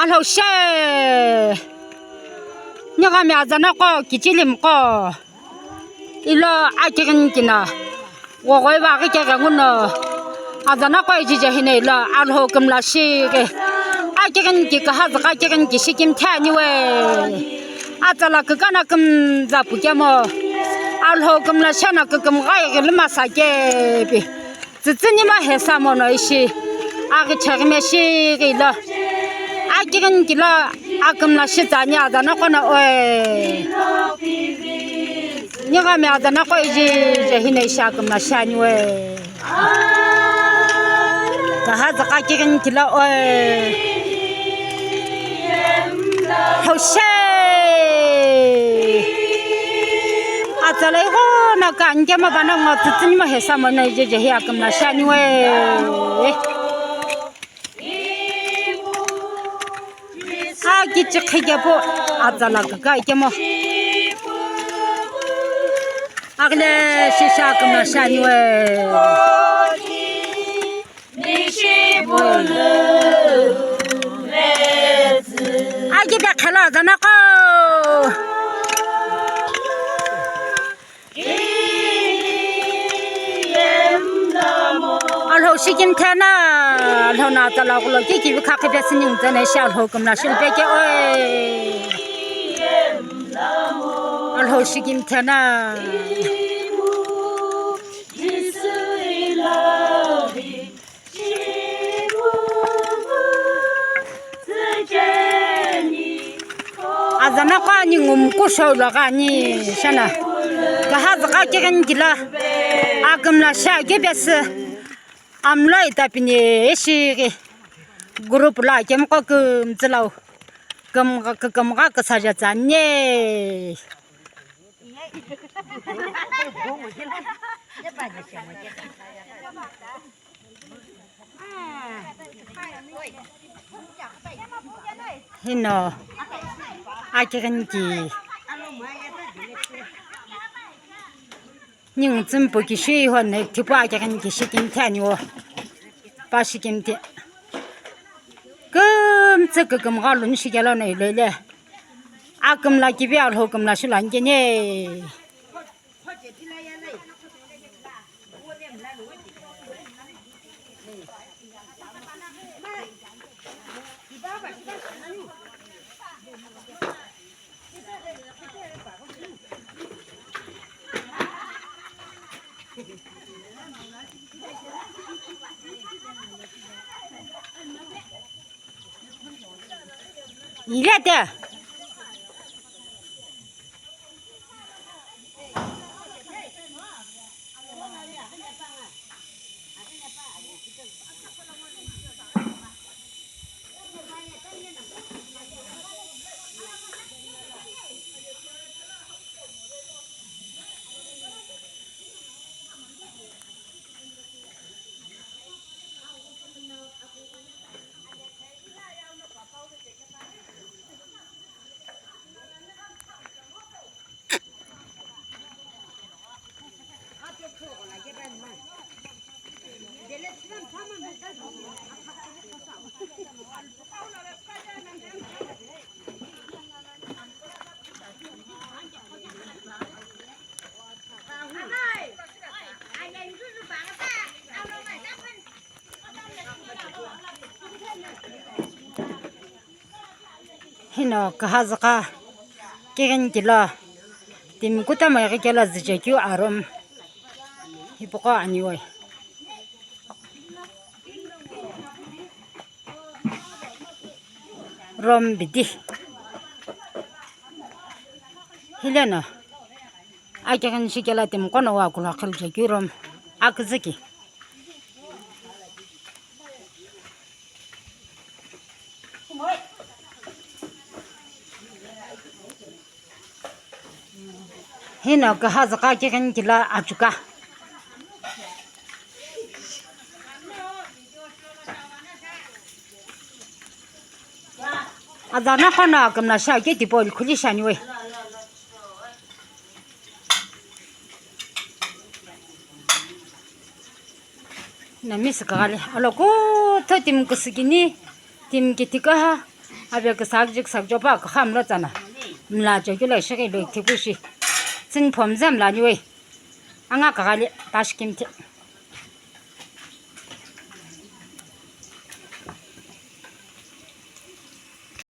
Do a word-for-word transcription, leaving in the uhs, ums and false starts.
Alhou she. Nighami azanaqo kichilimiqo. Ilo akighini kina. Woghoi vaghi keghengu no. Azanaqo ijije hino ilo Alhou kümla shighi. Akighini ki kaha züka akighini ki shikimthe ani we. Atsala kükana kümza pukemo. Alhou kümla shana kükümghai ghilima sakepi. Tsütsünima hesa mono ishi. Aghi cheghi meshighi lo. Akighini kilo akümla shitsani azanaqo no oe. Nighami azanaqo ijije hino ishi akümla shiani we. Kaha züka akighini kilo oe. Hoshe! Atsala ighono ka nkema vana ngo tsütsünima hesa mono ijije hi akümla shiani we. Akichi khikepu atsala kaka ikemo. Aghile shisha akümla shiani we. Aki bekhela zanaqo. Alhou shikimthe na, Alhou na atsala ghulo ki kivi khakhi pesini ngitsene shi Alhou kümla shilpeke oe. Alhou shikimthe na. Azanaqo ani ngumku shou lo gha ani shana. Kaha züka kighini kilo akümla shaghi pesü amlo itapini ishi ghi group lo akemqo kümtsü lo kümgha kükümgha küsaje tsani. Hino akighini ki ningu tsümpu kishi hone thipu akighini ki shikimthe ani wo pa shikimthe. Kümtsü kükümgha luni shikelo no ilele. Akümla kivi Alhou kümla shilo ani kene. Ilete. Hino kaha züka kighini kilo timi kutomo ighi kelo züchekeu aroom hipaqo ani we. Room bidi. Hileno akighini shikelo timi kutomo wa kulo khilchekeu room aküzüki. Hino kaha züka kighini kilo achuka. Azanaqo no akümla shaghi tipau khuli shiani we. Nami süküghale alokutho timi küsükini, timi kithikaha. Ave küsa küjü küsa küjo pa küxamlo tsana. Mla chekeu lo shighi lo thipu shi. Tsüni phomzhe mla niwe. Anga kaghali tashi kimthe.